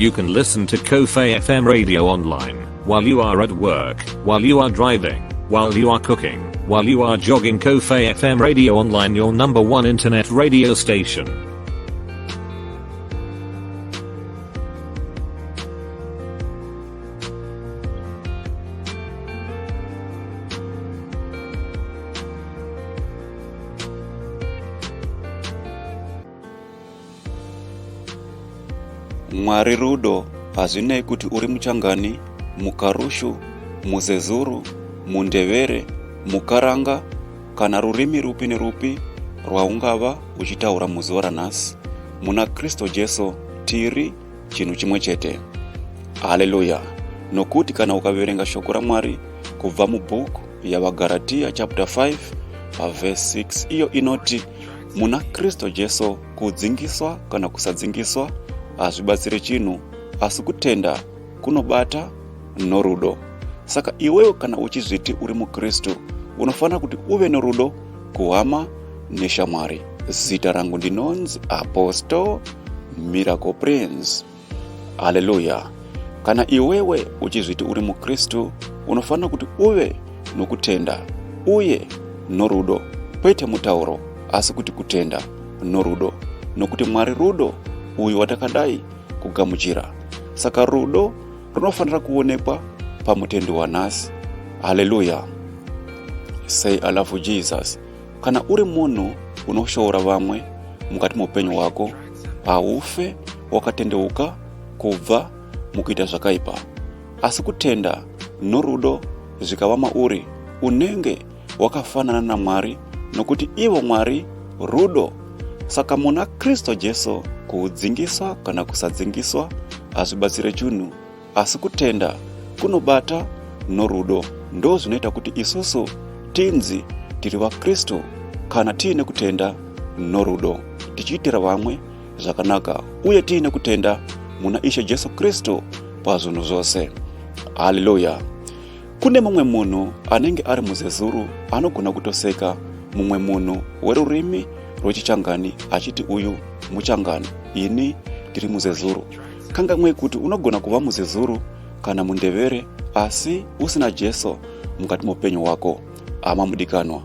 You can listen to Cofai FM radio online, while you are at work, while you are driving, while you are cooking, while you are jogging. Cofai FM radio online, your number one internet radio station. Mwari Rudo hazvinei kuti uri muchangani, mukarushu, muzezuru, mundevere, mukaranga kana rurimi rupi nerupi rwaungava uchitaura muzuva ranhasi. Muna Kristo Jesu tiri chinhu chimwe chete. Haleluya. Nokuti kana ukaverenga shoko raMwari kubva mubhuku yavaGaratia chapter 5 verse 6, iyo inoti muna Kristo Jesu kudzingiswa kana kusadzingiswa hazvibatsiri chinhu, asi kutenda kunobata norudo. Saka iwewe kana uchizviti uri muKristu, unofanira kuti uve norudo kuhama neshamwari. Zita rangu ndinonzi Apostle Miracle Prince. Haleluya. Kana iwewe uchizviti uri muKristu, unofanira kuti uve nokutenda uye norudo, kwete mutauro asi kuti kutenda norudo, nokuti Mwari rudo uyu watakadai kugamuchira. Saka rudo runofanira kuonekwa pamutendi wanhasi. Haleluya. Say I love Jesus. Kana uri munhu unoshoora vamwe mukati muupenyu hwako, haufe wakatendeuka kubva mukuita zvakaipa, asi kutenda norudo zvikava mauri, unenge wakafanana naMwari, nokuti ivo Mwari rudo. Saka muna Kristo Jesu kudzingiswa kana kusadzingiswa hazvibatsire chinhu, asi kutenda kunobata norudo. Ndo zvinoita kuti isusu tinzi tiri vaKristu kana tiine kutenda norudo, tichiitira vamwe zvakanaka uye tiine kutenda muna Ishe Jesu Kristu pazvinhu zvose. Haleluya. Kune mumwe munhu anenge ari muzezuru anogona kutoseka mumwe munhu werurimi rwechichangani achiti uyu muchangani, ini tiri muzezuru. Kangamwe kuti unogona kuva muzezuru kana mundevere asi usina Jesu mukati muupenyu hwako. Ama mudikanwa,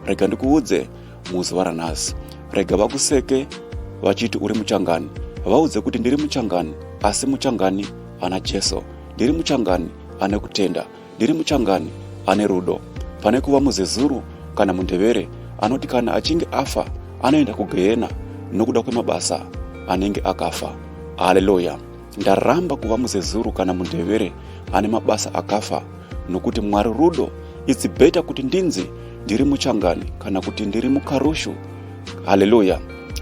rega ndikuudze muzuva ranhasi, rega vakuseke vachiti uri muchangani. Vaudze kuti ndiri muchangani, asi muchangani ana Jesu. Ndiri muchangani ane kutenda, ndiri muchangani ane rudo. Pane kuva muzezuru kana mundevere anoti kana achinge afa anoenda kugehena nokuda kwemabasa anenge akafa. Haleluya. Ndaramba kuva muzezuru kana mundevere ane mabasa akafa, nokuti Mwari rudo. It's better kuti ndinzi ndiri muchangani kana kuti ndiri mukarushu. Haleluya.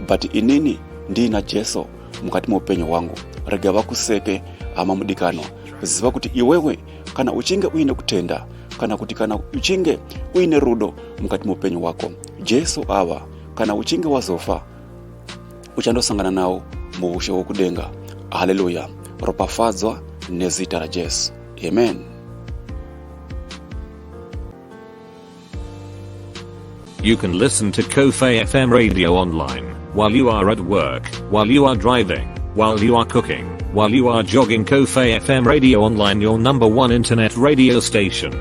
But inini ndina Jesu mukati muupenyu hwangu. Rega vakuseke ama mudikanwa. Ziva kuti iwewe kana uchinge uine kutenda, kana kuti kana uchinge uine rudo mukati muupenyu hwako, Jesu ava kana uchinge wazofa uchandosangana nawo muushe hwokudenga. Haleluya. Ropafadzwa nezita ra Jesu. Amen. You can listen to Cofai FM radio online, while you are at work, while you are driving, while you are cooking, while you are jogging. Cofai FM radio online, your number one internet radio station.